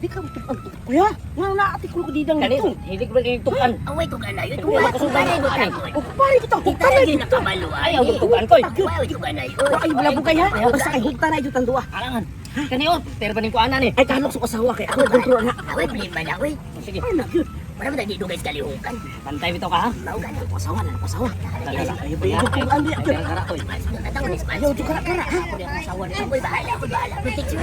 Di ka matukan. Kuya, nga na ati ko didang Kani, dito. hindi ko ba tukan. Away ko ganay. Hindi ko makasultan ko ani. O pare kita Kita hugtan na lagi dito. nakabalo. Ayaw yung tukan ko. Wow, yung ganay. Ay, wala po kaya. Basta kay hugtan na ito tandua. Alangan. Kani oh, pero baning ko ana ni. Ay kalok sa asawa kay ako kontrol na. Away, blame man away. Sige, Ay na gyud. Para mo dagi dugay sa kalihukan. pantay bitaw ka ha. Mao gani. Ako asawa na ako asawa. Ay, Ay, ay, ay, kara ko. Atang ni Ayaw jud kara kara ha. Asawa na ako'y bahala, ako'y bahala. Protection.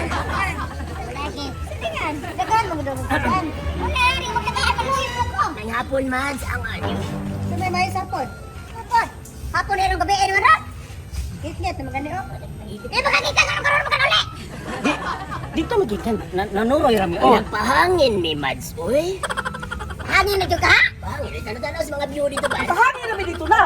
Lagi. Sige, daghan mo gud daghan. Wala rin magkakaan mo ko. May hapon, Mads, ang ano. Sumay may sapon. Hapon. Hapon na gabi eh naman ra. Kitnet na magani oh. Di ba kakita karon karon makanuli? Di dito magikan. Nanuroy rami. Oh. Nagpahangin ni Mads, uy. Hangin na jud ka ha? Pahangin, uy. Tanaw-tanaw sa mga view dito ba? Pahangin na dito na.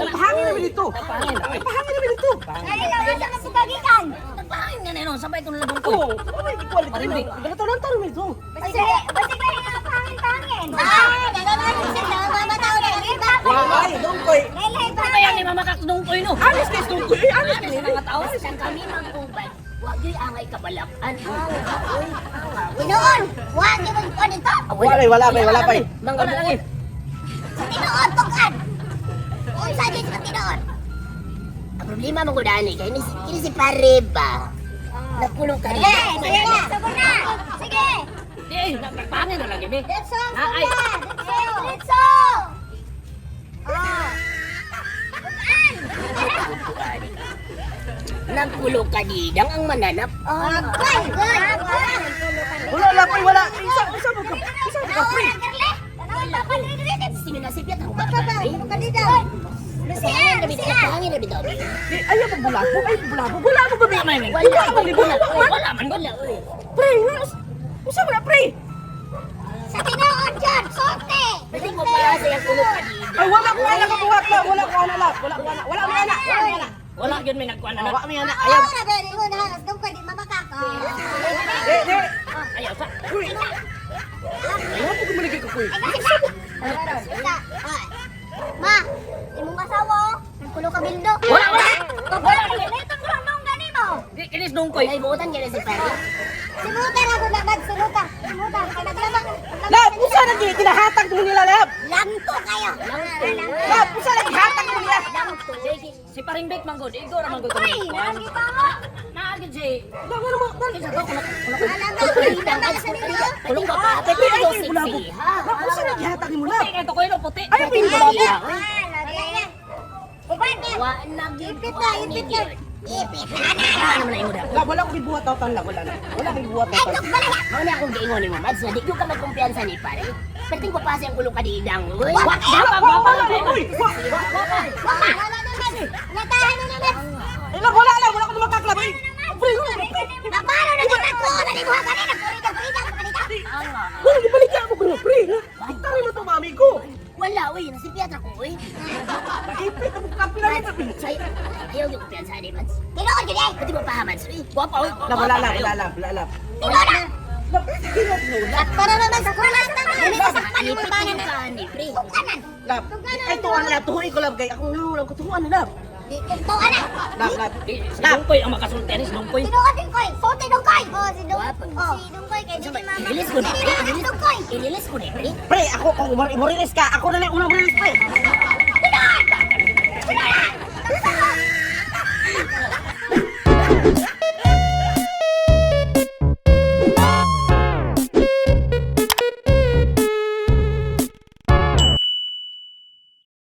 Pahangin na dito. Pahangin. Pahangin na dito. Ay lang sa kapugagikan. Pahangin nga na no, sabay itong labong ko. Oh, ay di quality. Ganito lang taro medyo. Basig basig lahi nga pahangin pahangin. Ah, daghan mo sa mga tao na iba. Ay, dongkoy. Lahi Ano ba yan ni Mama Kakdungkoy no? Alis guys, dongkoy. Ay, alis Alis sa mga tao. Saan kami mag-ubad? Huwag yo'y angay kabalakan. Anga, uy. Anga, uy. Tinuon, wa gyud mo kuan dito. Wala, wala pa, wala pa. Mga Wala lagi. buot. Sa tinuod tugan. Unsa gyud sa tinuod? Ang problema mo ko dani, kay kini si pare ba? Nakulong ka rin. Sige, sige na, sabon na. Sige. Di, nagpahangin na lagi mi. Let's go. Ah, ay. Let's go. Let's go. Ah. Tugan. Nagkulong ka didang ang mananap. Agay, agay. Wala lang, pre, wala. Isa, isa mo ka. Isa mo ka, pre. Sino na sipyat ang Baba, baba? Lucia, Lucia. Pahangin na bitaw. Di, ayaw pag bulabo, ay bulabo. Bulabo ba, Wala man. Wala man, wala. Wala man. Wala, uy. Pre, nga, usa mo na, pre. Sa tinuod dyan, sulti. Pwede mo pala sa iyang kulong ka didang. Ay, wala ko ana kabuhat la, wala ko ana la, wala ko ana, wala mi ana, wala mi ana. Wala gyud may nagkuan Ah, na. Wala mi ana, ayaw. Ayaw na ba, ingon ha, dong ka di mamakaka. Di, di. Ayaw sa. Uy. Wala po gumaligay ka, kuy. Ma, imong asawa, nagkulo ka bildo. Wala, wala. Wala, wala. Itong nung gani mo. Di kinis dungkoy. Ay, buotan niya na si pare. Simuta ra ko labad, simuta. Simuta, kay naglaba. Lab, usa na gi ginahatag mo nila, lab. Langto kayo. Lab, usa na gihatag mo nila. Si Paring Bek manggod, igo ra manggod. Uy, lagi pa mo. Naagid si Lab, ano mo? Kinsa to kulok kulok. Alam mo, kita sa nilo. Pwede mo pa, pwede Pre, mo ay, bulabo. sexy, ha? Lab, usa na gihatag mo, lab. Puti kay to koy no puti. Ayaw pa yung bulabo. Ah, lagi na. Uban. Wa na gyud. Ipit na, ipit na. Ipit na na. Ano man na imo da? Lab, wala ko gibuhat tawtan, lab, wala na. Wala ko gibuhat Ay, tawtan. tuk balaya. Mao na akong giingon nimo, Mads, na di gyud ka magkumpiyansa ni pare. Pwede ko pa sa iyang kulong ka didang, uy. Wa Wala, wa wala, wa. uy, wa. Wala na naman. Natahan na naman. Eh, lab, wala, lab, wala ko makaklab, ay. Pre, wala, pre. Napalo na kita ko. Nani mo kanina. Kurida, kurida, kurida. Wala, gibalik mo, pre, pre. Tari mo to, mami ko. Wala, uy. Nasipyat ako, uy. Ipit ang kapila nito. Ay, ayaw yung kumpiyansa ni Mads. Tinuod yun eh. Pwede mo pa, Mads, uy. Guwapa oy. Lab, wala lang, wala lang, wala lang. Tinuod na. Lab, tinuod, lab. Para naman sa kulata. Dili sa sakpan mo Ipit tanan. na ka ni pre. Tukanan. Lab, ay tuwan na, tuhoy ko lab kay akong nahulang ko tuhuan na lab. Tukanan. Lab, lab. Di si Dungkoy ang makasulti ani si Dungkoy. Tinuod din koy. Sulti dong koy. Oh, si Dong. Guwapo. Si Dongkoy kay di mama. I-release ko na, Di pre. mama Dongkoy. I-release ko na, pre. Pre, ako kung mo-release ka, ako na lang unang release pre. Tinuod. Tinuod.